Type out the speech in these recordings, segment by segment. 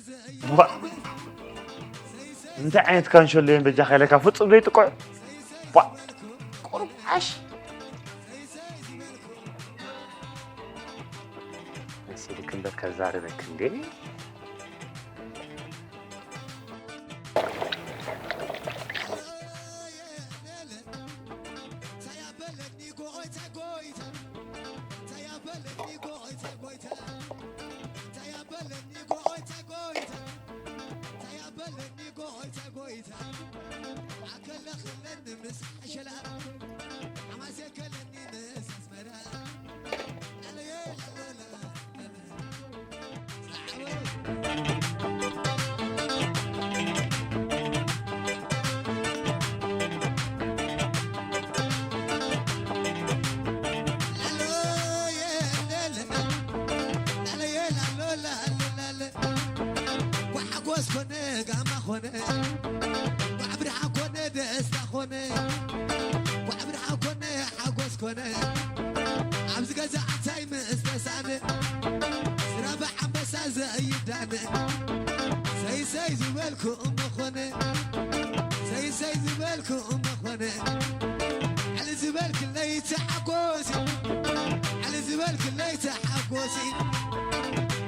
ቧ! እንታይ ዓይነት ካንሸሎ እየን በጃኻ ኢለካ ፍጹም ዘይጥቅዑ? ቧ! ቁሩብ ዓሽ! መሲልክ እምበር ከዛርበክ እንዴ? ጓዕጓዝ ኮነ ጋማ ኮነ ጓዕብርሓ ኮነ ደስታ ኮነ ጓዕብርሓ ኮነ ሓጎስ ኮነ ኣብዚ ገዛ እንታይ ምስ ተሳነ ስራብ ሓንበሳ ዘይዳነ ሰይሰይ ዝበልኩ እሞ ኮነ ሰይሰይ ዝበልኩ እሞ ኮነ ዕል ዝበልክለይ ተሓጎሲ ዕል ዝበልክለይ ተሓጎሲ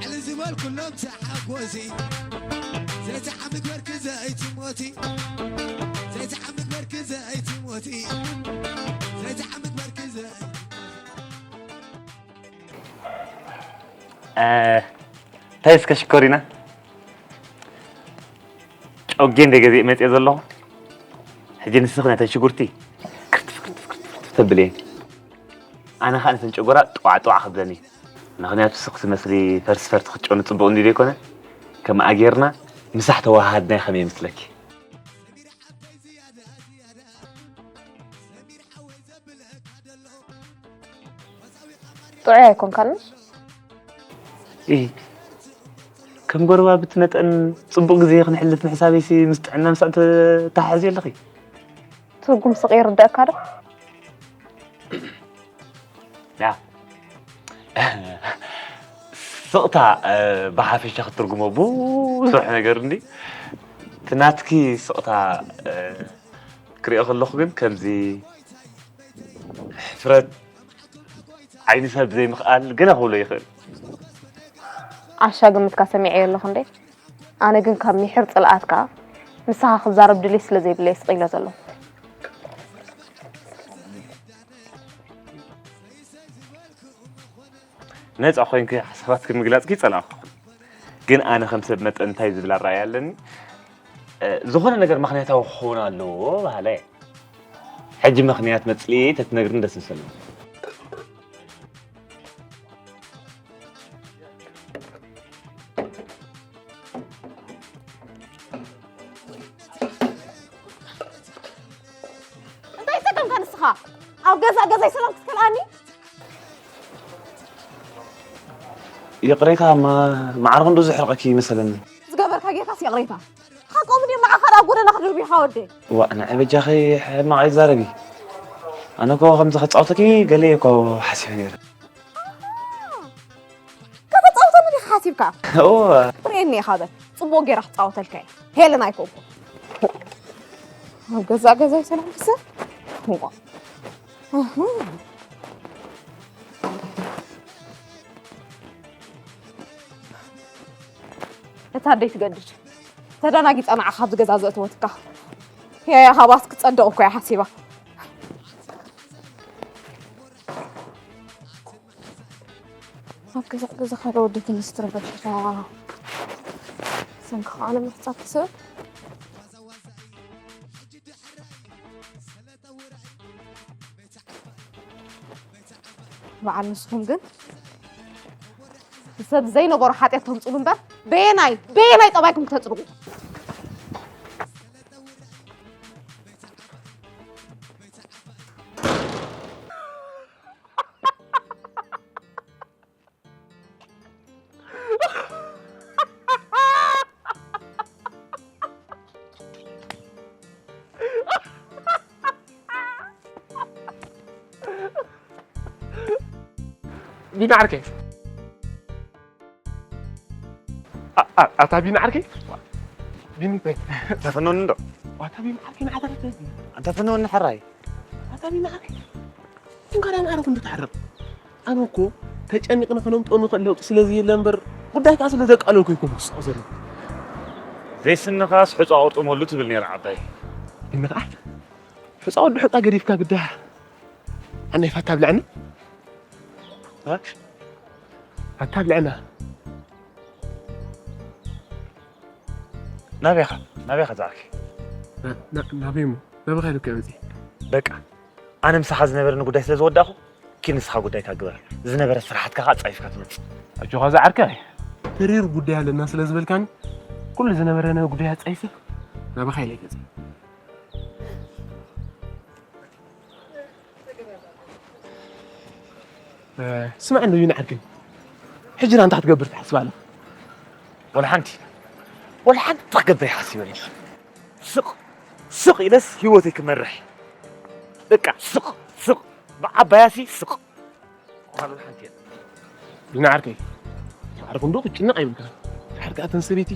ዕል ዝበልኩሎም ተሓጎሲ ዘይተሓምግ በርክ ዘይትሞቲ ዘይተሓምግ በርክ ዘይትሞቲ ዘይተሓምግ በርክ ዘይ እንታይ እስከ ሽኮሪና ጨውጌ እንደ ገዜ መፅእ ዘለኹ ሕጂ ንስኽ ነተን ሽጉርቲ ክርትፍ ክርትፍ ክርትፍ ክርትፍ ተብልየ ኣነ ከዓ ነተን ጨጎራ ጥዋዕ ጥዋዕ ክብለኒ ምኽንያቱ ስኽ ትመስሊ ፈርስ ፈርት ክትጨኑ ፅቡቕ እንዲ ዘይኮነ ከም ኣጌርና ምሳሕ ተዋሃድናይ ከመይ ይመስለኪ ጥዑይ ኣይኮንካን ኢ ከም ጎረባብቲ መጠን ጽቡቕ ግዜ ክንሕልፍ ምሕሳበይሲ ምስ ጥዕና ምሳእ ተተሓሕዚ ኣለኺ ትርጉም ስቕ ይርደእካ ዶ? ያ ስቕታ ብሓፈሻ ክትርጉሞ ብዙሕ ነገር እንዲ ትናትኪ ስቕታ ክሪኦ ከለኹ ግን ከምዚ ሕፍረት ዓይኒ ሰብ ዘይምኽኣል ገለ ክብሎ ይኽእል። ዓሻ ግምትካ ሰሚዐዮ ኣለኹ እንዴ? ኣነ ግን ካብ ሚሕር ጽልኣትካ ንስኻ ክዛረብ ድሌት ስለ ዘይብለይ ስቕ ኢለ ዘለኹ። ነጻ ኮይንኪ ሓሳባትኪ ምግላጽኪ ይጸላእኩ። ግን ኣነ ከም ሰብ መጠን እንታይ ዝብል ኣረኣእያ ኣለኒ? ዝኾነ ነገር ምኽንያታዊ ክኸውን ኣለዎ በሃላይ እየ። ሕጂ ምኽንያት መጽልኢ ተትነግርኒ ደስ ምሰለኒ። እንታይ ይጠቀምካ ንስኻ? ኣብ ገዛእ ገዛይ ሰላም ክትከልኣኒ? ይቕሬታ እማ ማዕረ ክንዱ ዘሕርቐኪ ይመሰለኒ። ዝገበርካ ጌርካስ ይቕሬታ። ሓቆም ድዮም ንዓኻ ደኣ ኣብ ጎደና ክድርብዩኻ ወደይ? ዋእ ንዒ በጃኺ ሕማቕ ኣይትዛረቢ። ኣነ እኮ ከምዚ ከጻውተኪ ገለ እየ እኮ ሓሲበ ነይረ። ከተጻውተኒ ዲኻ ሓሲብካ? እወ። ርእየኒ ኢኻ በል ጽቡቕ ጌራ ክጻወተልካ እየ። ሄለን ኣይኮንኩን። ኣብ ገዛእ ገዛይ ሰላም ክሰብ? እዋ። እህ። እታ ኣደይ ትገድድ። ተደናጊጻ ንዓኻ ኣብዚ ገዛ ዘእተወትካ። ያያ ካባስ ክጸድቕ እኮ እያ ሓሲባ። ኣብ ገዛ ገዛ ካልእ ወዲ ትንስትር በሽታ ሰንኪ ከዓ ንምሕጻብ ትስእል በዓል ንስኹም ግን ንሰብ ዘይነበሮ ሓጢኣት ተምፅሉ እምበር በየናይ በየናይ ጠባይኩም ክተፅድቁ ዲና ዓርከይ ኣ- ኣታ ቢኒ ዓርከይ፣ ቢኒ እንታይ? ተፈኖኒ እንዶ። ኣታ ቢኒ ዓርከይ፣ ንዓታ እንታይ? ኣንተ ፈኖኒ ሕራይ። ኣታ ቢኒ ዓርከይ፣ እንኳን ኣነ ዓረፍ እንተተዓረቕ። ኣነ እኮ ተጨኒቕና ከነምጦ ንኽእል ለውጢ ስለ ዘየለ እምበር፣ ጉዳይ ከኣ ስለ ዘቃለልኩ ይኮን ክስዖ ዘሎ። ዘይስንኻስ ሕጻ ቁርጥመሉ ትብል ነይራ ዓባይ። ቢኒ ከኣ፣ ሕጻ ወዲ ሕጻ ገዲፍካ ግዳ። ኣነ ፋታ ብልዕና። እ? ፋታ ብልዕና። ናበይ ኢኻ? ናበይ ኢኻ ዝኣርኪ? ና- ና- ናበይ እሞ? ናበይ ኸይዱ ከ መጺ? በቃ፣ ኣነ ምሳኻ ዝነበረኒ ጉዳይ ስለ ዝወዳእኹ፣ ኪድ ንስኻ ጉዳይካ ግበር። ዝነበረ ስራሓትካ ኸኣ ጻይፍካ ትመጽእ። ኣጆኻ ዝዓርከይ፣ ተሪር ጉዳይ ኣለና ስለ ዝበልካኒ፣ ኩሉ ዝነበረና ጉዳይ ኣጻይፈ ናባኻ ኢለ ይገጽ። እ፣ ስማዕ እንዶ ዩና ዓርከይ፣ ሕጂ ና እንታይ ክትገብር ትሓስብ ኣለኻ? ወላ ሓንቲ፣ ወላ ሓንቲ ክገብር ይሓስብ ኣለኹ። ስቕ፣ ስቕ ኢለስ ህይወተይ ክመርሕ። በቃ ስቕ፣ ስቕ፣ ብዓባያሲ ስቕ። ካልእ ሓንቲ እያ። ዩና ዓርከይ፣ ዓርኩ እንዶ ክትጭነቕ ኣይብልካ። ድሓር ከኣ እተን ሰበይቲ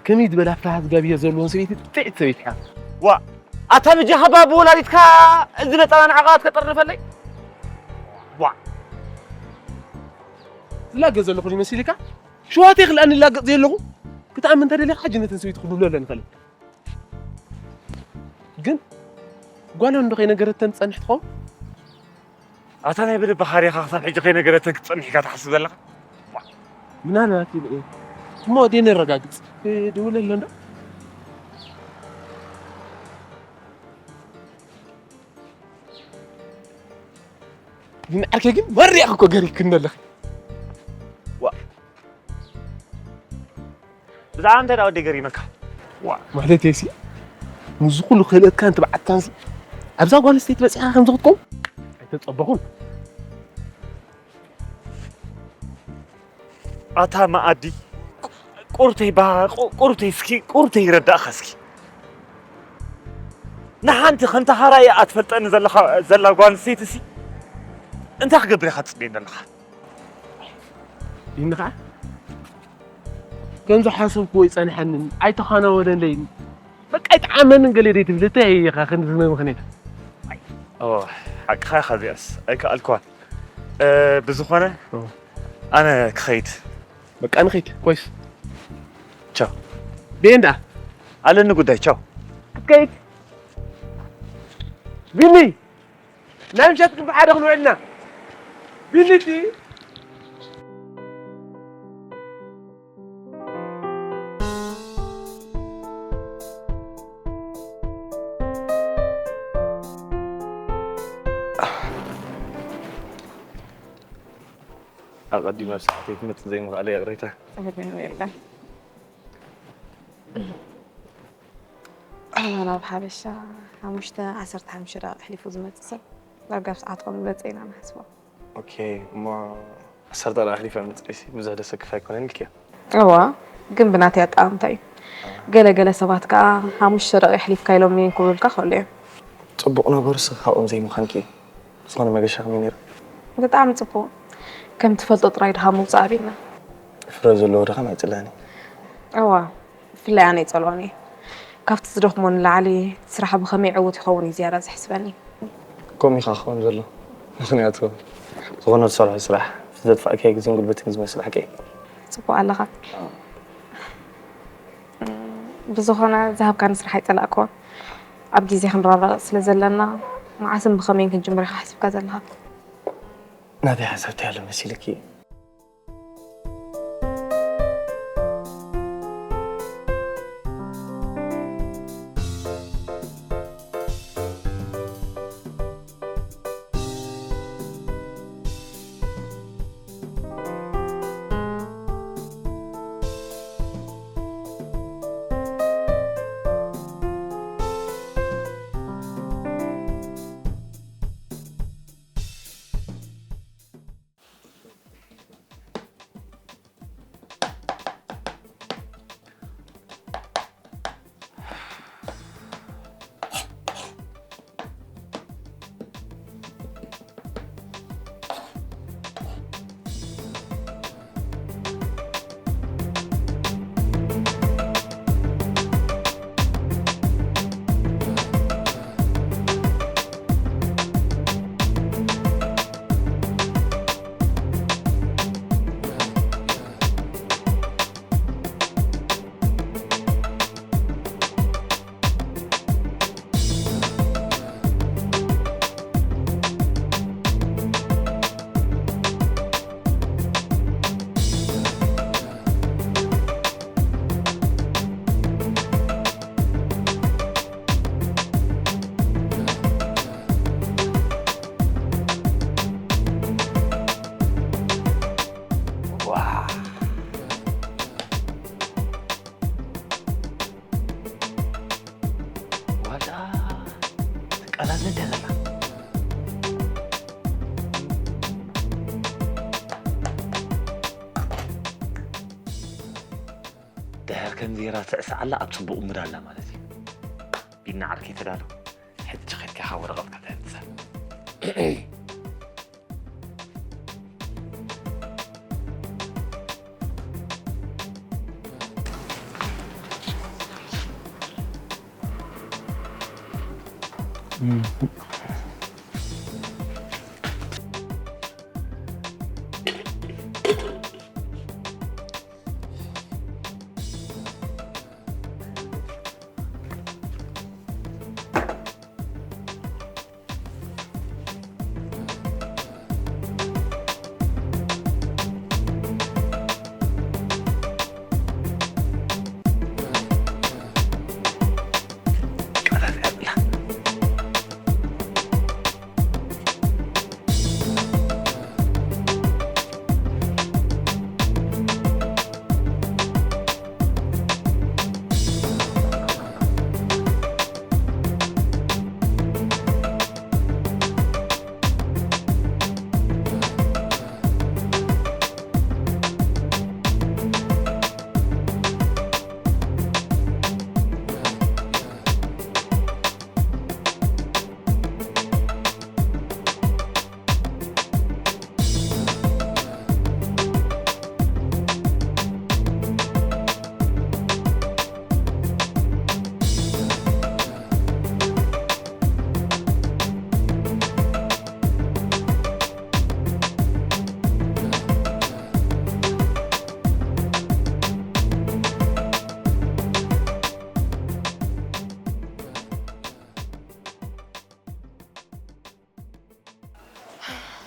ከመይ ዝበላ ፍርሃት እግዚኣብሔር ዘለዎን ሰበይቲ ጥዕቲ ሰበይቲ እያ። ዋ፣ ኣታ ብጃኻ ባብ ወላዲትካ እዚ ነጸላ ንዓኻ ትከጠርንፈለይ? ዋ። ዝላገ ዘለኹ ይመስልካ? ሽዋተይ ክልኣኒ ላገጽ ዘለኹ? ክትኣምን እንተ ደሊኻ ሕጂ ነተን ሰበይቲ ክልብሎ ኣለኒ ኸለ። ግን ጓል እንዶ ከይነገረተን ትጸንሕ ትኸውን? ኣታ ናይ ብልቢ ሃሪኻ ክሳብ ሕጂ ከይነገረተን ክትጸንሕ ኢኻ ትሓስብ ዘለኻ? ምናልባት ይብል እየ። እሞ ወዲ ነረጋግጽ። ክድውለሉ እንዶ? ግን ዓርከይ ግን መሪቕ እኮ ገሪፍክኒ ኣለኺ። ዋ። ብዛዕባ እንታይ ደኣ ወደይ ገሪመካ? ዋ፣ ማለት እየ ሲ፣ ምስዚ ኩሉ ክእለትካን ትብዓትካን ሲ፣ ኣብዛ ጓል ኣንስተይቲ በጺሕካ ከምዚ ክትከውን ኣይተጸበኹን። ኣታ መኣዲ፣ ቁ-፣ ቁርተይ ባ-፣ ቁ-፣ ቁርተይ እስኪ፣ ቁርተይ ይረዳእኻ እስኪ። ንሓንቲ ከምታ ሃራይ ኣትፈልጠኒ ዘለኻ፣ ዘላ ጓል ኣንስተይቲ ሲ፣ እንታይ ክገብር ኢኻ ትጽበየኒ ዘለኻ? ይህኒ ኸዓ ከም ዝሓሰብክዎ ኣይጸንሐንን፣ ኣይተኻናወነለይን። በቃ ኣይጠዓመንን ገለ ደይ ትብል፣ እንታይ ኢኻ ክንዲ ዝመ ምኽንያት? ኦ፣ ሓቅኻ ኢኻ እዚኣስ፣ ኣይከኣልክዋን። እ፣ ብዝኾነ ኦ። ኣነ ክኸይድ። በቃ ንኸይድ፣ ኮይስ። ቻው። ቤንዳ። ኣለኒ ጉዳይ፣ ቻው። ክትከይድ? ቢኒ! ናይ ምሸት ግን ብሓደ ክንውዕልና። ቢኒቲ! ኣቐዲመ ኣብ ሰዓተይ ክመጽእ ዘይምኽኣለይ ይቕሬታ። ጸገም የብላን። ናብ ሓበሻ ሓሙሽተ፣ ዓሰርተ ሓሙሽተ ደቂቕ ኣሕሊፉ ዝመጽእ ሰብ ዳርጋ ኣብ ሰዓትኩም ንመጽእ ኢና ንሓስቦ። ኦኬ፣ እሞ ዓሰርተ ደቂቕ ኣሕሊፈ ምጽኣይሲ ብዙሕ ደሰክፍ ኣይኮነን ኢልክዮ። እዋ፣ ግን ብናተይ ኣጠማምታ እዩ። ገለ ገለ ሰባት ከኣ ሓሙሽተ ደቂቕ ኣሕሊፍካ ኢሎም እየን ክብሉልካ ክኽእሉ እዮም። ጽቡቕ ነገሩስ ካብኦም ዘይምዃንኪ እዩ። ዝኾነ መገሻ ከመይ ነይሩ? ብጣዕሚ ጽቡቕ። ከም ትፈልጦ ጥራይ ድኻ ምውጻእ ኣቢልና። ፍረ ዘለዎ ድኻም ኣይጽላእን እዩ። እዋ፣ ብፍላይ ኣነ ኣይጸልኦን እየ። ካብቲ ዝደኽሞ ንላዕሊ ስራሕ ብኸመይ ዕዉት ይኸውን እዩ ዝያዳ ዘሕስበኒ። ከምኡ ኢኻ ክኸውን ዘሎ። ምኽንያቱ ዝኾነ ዝሰርሖ ስራሕ ዘጥፋእካዮ ግዜን ጉልበትን እዩ ዝመስል ሓቂ። ጽቡቕ ኣለኻ። ብዝኾነ ዝሃብካኒ ስራሕ ኣይጸላእክዎን። ኣብ ግዜ ክንረዳዳእ ስለ ዘለና መዓስን ብኸመይን ክንጅምር ኢኻ ሓሲብካ ዘለኻ? ናተይ ሓሳብ እንታይ ኣሎ መሲልኪ? ነዳ ዘላ። ድሕር ከምዚ ጌራ ትዕስዓላ ኣብ ጽቡቕ ሙድ ኣላ ማለት እዩ። ቢና ዓርከይ ተዳሎ። ሕጂ ከድካ ኢኻ ወረቐትካ ተህንሳ።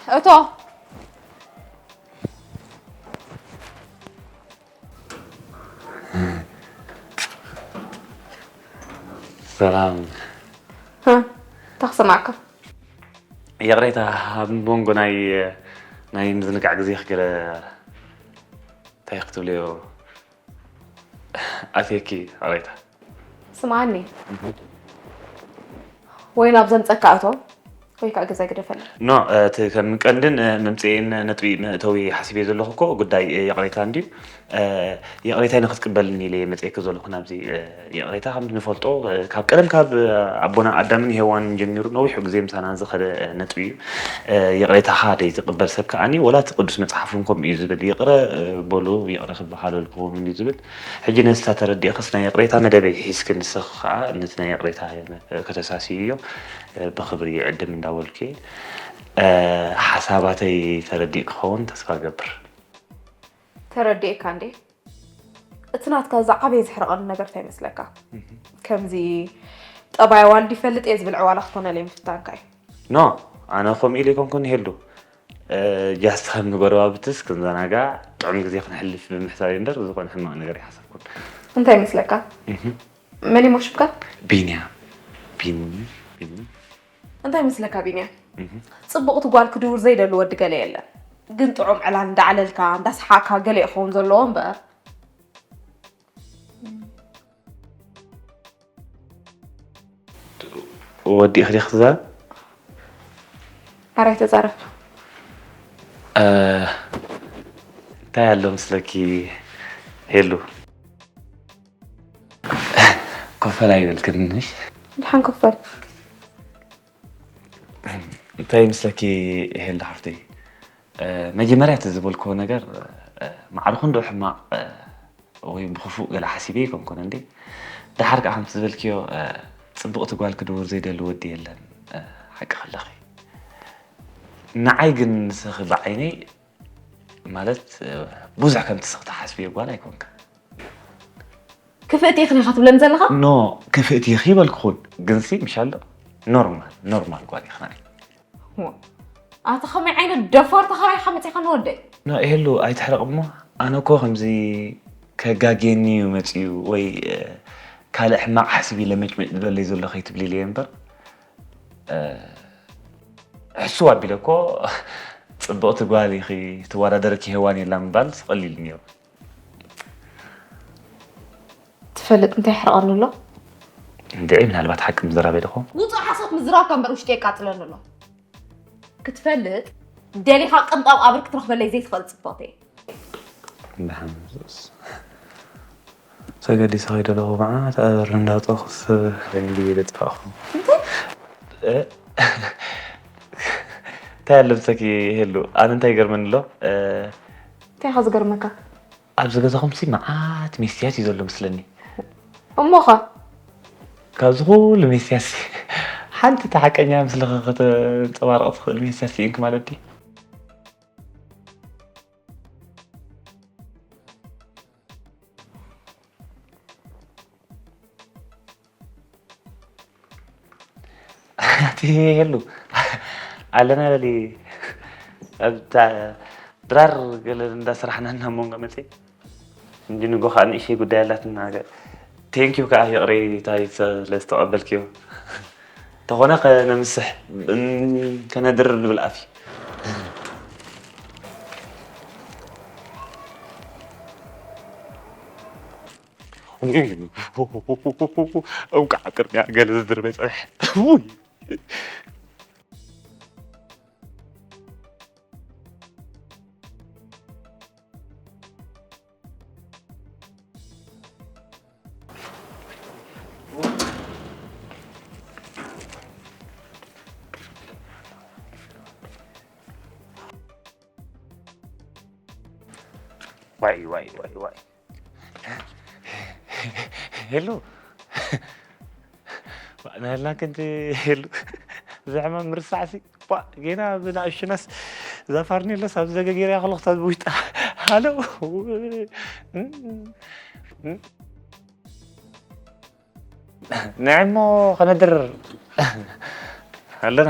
እቶ። ሰላም። እ፣ እንታይ ክስማዓካ? ይቕሬታ፣ ኣብ መንጎ ናይ፣ ናይ ምዝንጋዕ ግዜኺ ገለ እንታይ ክትብልዮ ኣትየኪ? ይቕሬታ። ስምዓኒ። ወይ ናብ ዘምጸካ እቶ፣ ወይ ከዓ ገዛ ግደፈለይ። ኖ፣ እቲ ከም ቀንድን፣ እ፣ መምጽኤን ነጥቢ መእተዊ ሓሲበዮ ዘለኹ እኮ ጉዳይ፣ እ፣ ይቕሬታ እንድዩ። እ፣ ይቕሬታይ ንክትቅበልኒ ኢለ እየ መጽኤኪ ዘለኹ ናብዚ። እ፣ ይቕሬታ ከም ንፈልጦ፣ እ፣ ካብ ቀደም ካብ፣ እ፣ ኣቦና ኣዳምን ሄዋንን ጀሚሩ ነዊሑ ግዜ ምሳና ዝኸደ፣ እ፣ ነጥቢ እዩ። እ፣ ይቕሬታኻ ደይ ዝቕበል ሰብ ከኣኒ ወላ እቲ ቅዱስ መጽሓፍ እውን ከምኡ እዩ ዝብል። ይቕረ፣ እ፣ በሉ፣ ይቕረ ክበሃለልኩም እንድዩ ዝብል። ሕጂ ነዚ ተረዲእክስ ናይ ይቕሬታ መደበይ ሒዝኪ ንስኺ ከኣ ነቲ ናይ ይቕሬታ ከተሳስይዮ፣ እ፣ ብኽብሪ ይዕድም እንዳበልኩ እየ። እ፣ ሓሳባተይ ተረዲእ ክኸውን ተስፋ እገብር። ተረዲኤካ እንዴ? እቲ ናትካ ዝዓበየ ዘሕርቐኒ ነገር እንታይ ይመስለካ? ከምዚ ጠባይ ኣዋልድ ይፈልጥ እየ ዝብል ዕዋላ ክትኾነለይ ምፍታንካ እዩ። ኖ፣ ኣነ ከምኡ ኢለ ኣይኮንኩን ሄሉ። እ፣ ጃስት ከም ንጎረባብትስ ክንዘናጋዕ ጥዑም ግዜ ክንሕልፍ ብምሕሳብ እየ እምበር ዝኾነ ሕማቕ ነገር ኣይሓሰብኩን። እንታይ ይመስለካ? እህ። መን ይሞ ሽምካ? ቢንያም። ቢኒ፣ ቢኒ። እንታይ ይመስለካ ቢንያም? እህ። ጽቡቕቲ ጓል ክድውር ዘይደሊ ወዲ ገለ የለን። ግን ጥዑም ዕላል እንዳዕለልካ፣ እንዳሰሓቕካ ገለ ይኸውን ዘለዎ እምበር። ወዲእኺ ዲኺ ትዛረብ? ኣራይ ተዛረብ። እ፣ እንታይ ኣሎ ምስለኪ ሄሉ? ኮፈል ኣይበልክንሽ? ድሓን ኮፈል። እንታይ ምስለኪ ሄሉ ሓፍተይ? እ፣ መጀመርያ እቲ ዝበልክዎ ነገር፣ እ፣ ማዕረ ክንዶ ሕማቕ፣ እ፣ ወይ ብኽፉእ ገለ ሓሲበ ኣይኮንኩን እንዴ። ደሓር ከኣ ከምቲ ዝበልክዮ፣ እ፣ ጽብቕቲ ጓል ክድውር ዘይደሊ ወዲ የለን፣ እ፣ ሓቂ ከለኺ። ንዓይ ግን ንስኺ ብዓይነይ ማለት፣ እ፣ ብዙሕ ከምቲ ስኺ ትሓስብዮ ጓል ኣይኮንካ። ክፍእቲ ኢኽን ኢኻ ትብለኒ ዘለኻ? ኖ፣ ክፍእቲ ኢኺ ይበልኩኹን፣ ግንሲ ምሻሎ ኖርማል፣ ኖርማል ጓል ኢኺ ንዓይ። ዋ፣ ኣቲ ከመይ ዓይነት ደፋር ተኸራይኻ መጺኻ ንወደይ? ኖ፣ ኤሉ፣ ኣይትሕረቕ እሞ፣ ኣነ እኮ ከምዚ ከጋግየኒ እዩ መጺኡ ወይ፣ እ፣ ካልእ ሕማቕ ሓሲብ ኢለ መጭመጭ ዝበለይ ዘሎ ከይትብሊ ኢለ እየ እምበር፣ እ፣ ሕስው ኣቢለ እኮ ጽብቕቲ ጓል ኢኺ፣ ትወዳደረኪ ሄዋን የላ ምባል ስቐሊል ነይሩ። ትፈልጥ እንታይ ይሕርቐኒ ኣሎ? እንድዒ፣ ምናልባት ሓቂ ምዝራብ እየ ዶ ኾን? ውጹእ ሓሶት ምዝራብካ እምበር ውሽጢ የቃጽለኒ ኣሎ። ክትፈልጥ ደሊኻ ቅንጣብ ኣብር ክትረኽበለይ ዘይትኽእል ጽብቕቲ እየ። ደሓን ሱስ ሰገዲ ሰኸይደ ኣለኹ መዓት ኣበር እንዳጠኹስ ደንጊ ልጥፋኹ እንታይ ኣለብሰኪ ሄሉ ኣነ እንታይ ይገርመኒ ኣሎ እንታይ ኢኻ ዝገርመካ ኣብዚ ገዛኹም ሲ መዓት ሜስትያት እዩ ዘሎ መስለኒ እሞኻ ካብዚ ኩሉ ሜስትያት ሲ ሓንቲ ተሓቀኛ ምስልኺ ከተንፀባርቕ ትኽእል ሜስትያት ስኢንኪ ማለት ድዩ ኣቲ ሄሉ ኣለና በሊ ኣብታ ድራር ገለ እንዳሰራሕና እና ሞንጎ መፅእ እንጂ ንጎ ከዓ ንእሽተይ ጉዳይ ኣላትና thank you ከዓ ይቕሬታ ስለዝተቐበልክዮ ተኾነ ከነምስሕ ከነድርር ንብል ኣፍ እንቃዕ ቅድሚያ ገለ ዝድርበ ጸብሕ ዋይ ዋይ ዋይ ዋይ ሄሎ ናይልና ክንቲ ሄሉ እዚ ሕማም ምርሳዕሲ ባ ጌና ብናእሽቱናስ እዛ ፋርኔሎስ ኣብዚ ዘገ ገይረያ ከለኹ እታ ብውሽጣ ሃሎ ንዕሞ ከነድር ኣለና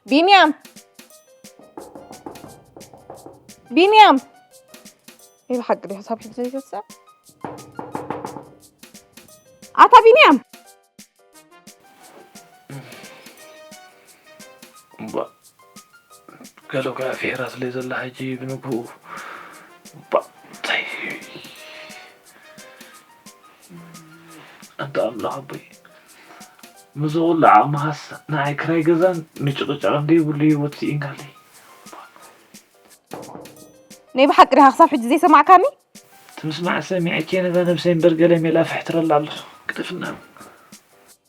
ቢንያም ቢንያም ይብሓቂ ዲ ሓሳብ ሕጂ ዘይተሳ ኣታ ቢንያም እምባ ገለ ኳ ፊሕራ ስለ ዘላ ሕጂ ብንግኡ እባ እንታይ ኣንታ ኣምላኽ ኣቦይ ምዚ ኩሉ ዓቕምኻስ ንዓይ ክራይ ገዛን ንጭቕጫቕን ደይብሉ ህይወት ስኢንካለይ ናይ ብሓቂ ዲኻ ክሳብ ሕጂ ዘይሰማዕካኒ ትምስማዕ ሰሚዐኪ ነዛ ነብሰይ እምበር ገለ ሜላ ፍሕትረላ ኣለኹ ግደፍና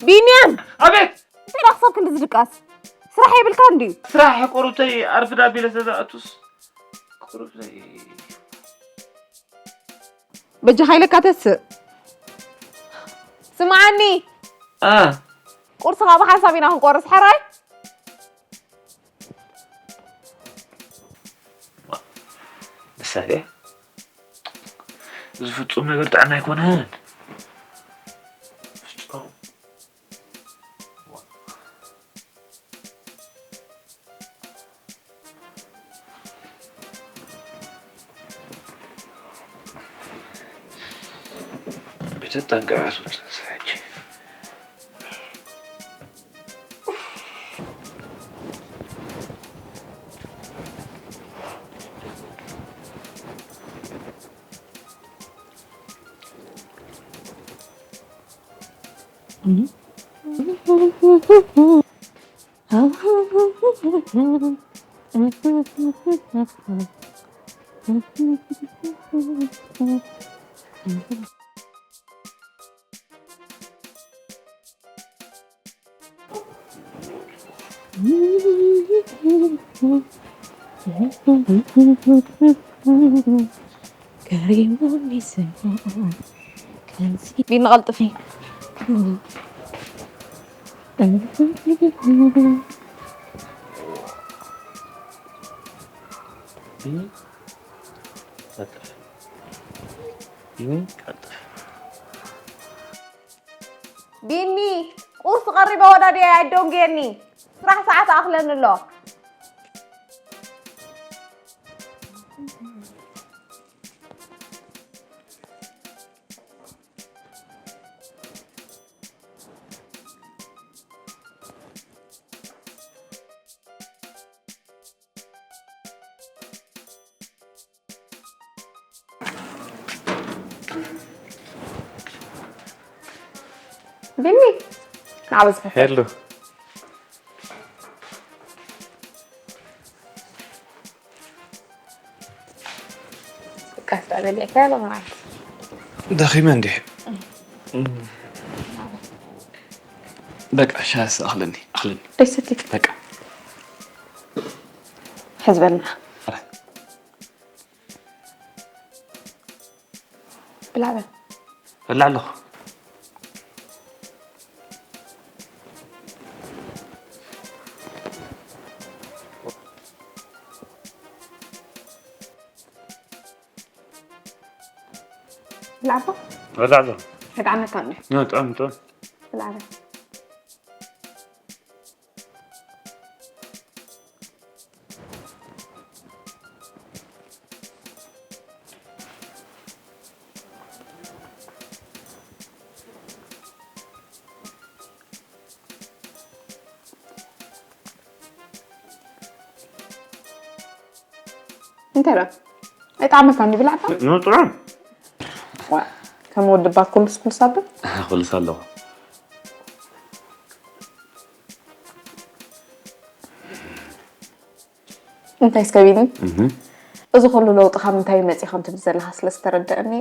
ቢንያም ኣቤት እንታይ ዳ ክሳብ ክንድዚ ድቃስ ስራሕ የብልካ እንድዩ ስራሕ ቁሩብተይ ኣርፍዳ ኣቢለ ስለዝኣቱስ ቁሩብተይ በጃኻ ኢለካ ተስእ ስምዓኒ ቁርስኻ ብሓንሳብ ኢና ክንቆርስ ሕራይ ንሳ ድያ እዚ ፍጹም ነገር ጥዕና ኣይኮነን ብተጠንቀቐ ትውፅእ ንሳ ሕጂ ቢኒ ቀልጥፊ ቢኒ፣ ቁርሲ ቀሪበ ወዳድያ ኣይደንጉየኒ። ስራሕ ሰዓት ኣኽለኒ ኣሎ። ቢኒ፣ ንዓበስ ሄሎ። ቀስ በል፣ በቃ ማለት። ደኺመ እንዲሕ። በቃ፣ ሻሂ ኣኽለኒ፣ ኣኽለኒ። ደስ ትብል። በቃ። ሕዝበልና። ኣረ። ብላዕ በል። በላዕ ኣለኹ። ብላዕ እባ። በላዕ ኣለኹ። ከጥዓመካ እንዴ? ኖ፣ ጥዑም፣ ጥዑም። ብላዕ በል። እንታይ ደኣ? ኣይጠዓመካን ድዩ ብላዕታ? ኖ፣ ጥዑም። ዋ፣ ከም ወዲ ባት ኩልስ ኩልስ ኣብል? ኩልስ ኣለኹ። እንታይ እስከ ቢኒ? እህ። እዚ ኩሉ ለውጢ ካብ ምንታይ መፂእ ከም ትብል ዘለኻ ስለ ዝተረደአኒ፣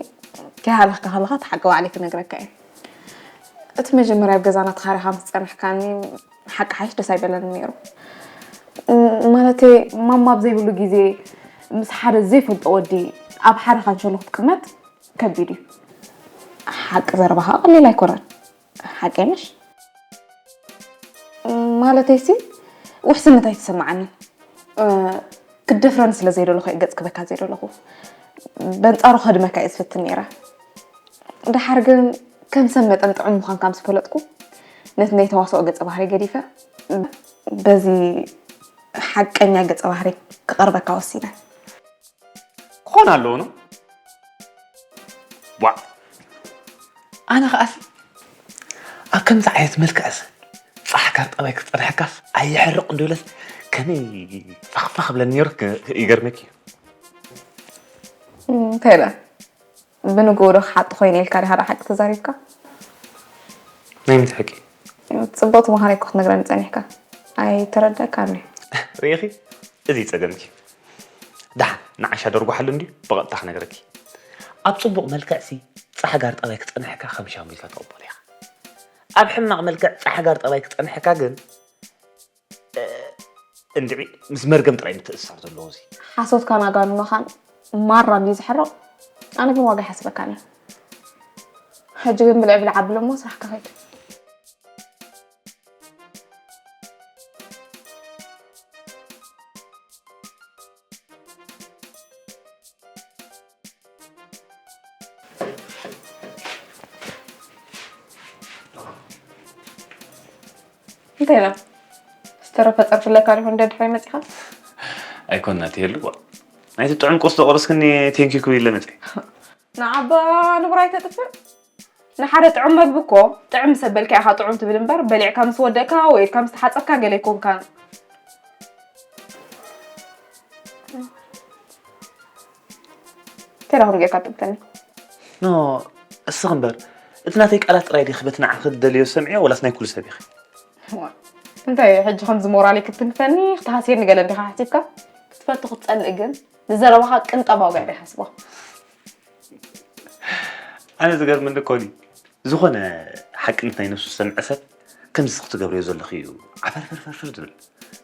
ከይሃለኽካ ከለኻ እቲ ሓቂ ባዕለይ ክነግረካ እየ። እቲ መጀመርያ ኣብ ገዛና ተኻሪኻ ምስ ጸናሕካኒ፣ ሓቂ ሓይሽ ደስ ኣይበለኒ ነይሩ። ም-፣ ማለተይ፣ ማማ ኣብ ዘይብሉ ግዜ ምስ ሓደ ዘይፈልጦ ወዲ ኣብ ሓደ ካንሸሎ ክትቅመጥ ከቢድ እዩ። ሓቂ ዘረባኻ ቀሊል ኣይኮነን። ሓቂ ምሽ? ማለተይሲ፣ ውሕስነት ኣይተሰማዓንን። እ፣ ክትደፍረኒ ስለ ዘይደለኹ እየ ገጽ ክበካ ዘይደለኹ። በንጻሩ ከድመካ እየ ዝፍትን ነይረ። ደሓር ግን ከም ሰብ መጠን ጥዑም ምዃንካ ምስ ፈለጥኩ፣ ነቲ ናይ ተዋስኦ ገጸ ባህሪ ገዲፈ፣ በዚ ሓቀኛ ገጸ ባህሪ ክቐርበካ ወሲነ። ክኾን ኣለዎ ነው። ዋእ፣ ኣነ ኸኣስ ኣብ ከምዚ ዓይነት መልክዕስ ጻሕካር ጠባይ ክጸንሐካስ ኣየሕርቕ እንዶ ኢለስ ከመይ ፋኽፋኽ ብለኒ ነይሩ። ይገርመኪ እዩ። እንታይ ኢለ? ብንግኡ ዶ ክሓጥ ኮይነ ኢልካ ዲኻ ዶ ሓቂ ተዛሪብካ? ናይ ምንታይ ሓቂ? ጽቡቕቲ ምዃነይ እኮ ክትነግረኒ ጸኒሕካ። ኣይተረድኣካን እዩ። ርኢኺ? እዚ እዩ ጸገምኪ። ደሓን ንዓሻ ደርጉሓሉ እንድዩ ብቐጥታ ክነግረኪ። ኣብ ጽቡቕ መልክዕሲ ጻሕጋር ጠባይ ክጸንሐካ ከም ሻምብሊታ ተቐበሎ ኢኻ። ኣብ ሕማቕ መልክዕ ጻሕጋር ጠባይ ክጸንሐካ ግን፣ እ፣ እንድዒ ምስ መርገም ጥራይ ምትእስሳር ዘለዎ እዚ። ሓሶትካን ኣጋንኖኻን ማራ እንድዩ ዝሕርቕ። ኣነ ግን ዋጋ ይሓስበካን እዩ። ሕጂ ግን ብልዕ ብልዕ ኣብሎ እሞ ስራሕካ ከይድ። እንታይ ኢላ? ዝተረፈ ጸርፊ ኣለካ ዲኹ እንደ ድሕረይ መጺኻ? ኣይኮን ናተይ የሉ። ናይቲ ጥዑም ቁርሲ ዘቑረስክኒ ቴንኪ ክብል ኢለ መጺአ። ንዓባ ንቡር ኣይተጥፍእ። ንሓደ ጥዑም መግቢ እኮ ጥዕም ምስ ኣበልካ ኢኻ ጥዑም ትብል እምበር፣ በሊዕካ ምስ ወደእካ ወይ ኢድካ ምስ ተሓጸብካ ገለ ኣይኮንካን። እንታይ ደኣ ከምኡ ጌርካ ትጥብተኒ? ኖ፣ እስኺ እምበር፣ እቲ ናተይ ቃላት ጥራይ ዲኺ በቲ ንዓኺ ትደልዮ ዝሰምዕዮ ወላስ ናይ ኩሉ ሰብ ኢኺ? እዋ፣ እንታይ ሕጂ ከምዚ ሞራለይ ክትንክፈኒ፣ ክትሃስየኒ ገለ እንዲኻ ሓሲብካ? ክትፈቱ ክትጸልእ ግን ንዘረባኻ ቅንጣብ ዋጋ ኣይሓስቦ። ኣነ ዝገርመኒ እኮ ድዩ፣ ዝኾነ ሓቅነት ናይ ነብሱ ዝሰምዐ ሰብ ከምዚ ክትገብርዮ ዘለኺ እዩ ዓፈርፈርፈርፈር ዝብል።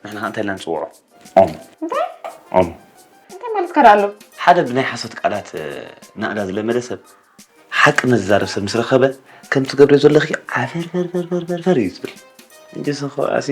ንሕና ከ እንታይ ኢልና ንጽውዖ? ዖም። እንታይ? ዖም። እንታይ ማለትካ ደኣ ኣሎ? ሓደ ብናይ ሓሶት ቃላት፣ እ፣ ናእዳ ዝለመደ ሰብ ሓቂ መዛረብ ሰብ ምስ ረኸበ ከም ትገብርዮ ዘለኺ ዓፈርፈርፈርፈርፈር እዩ ዝብል። እንጂ ሰኸኣሲ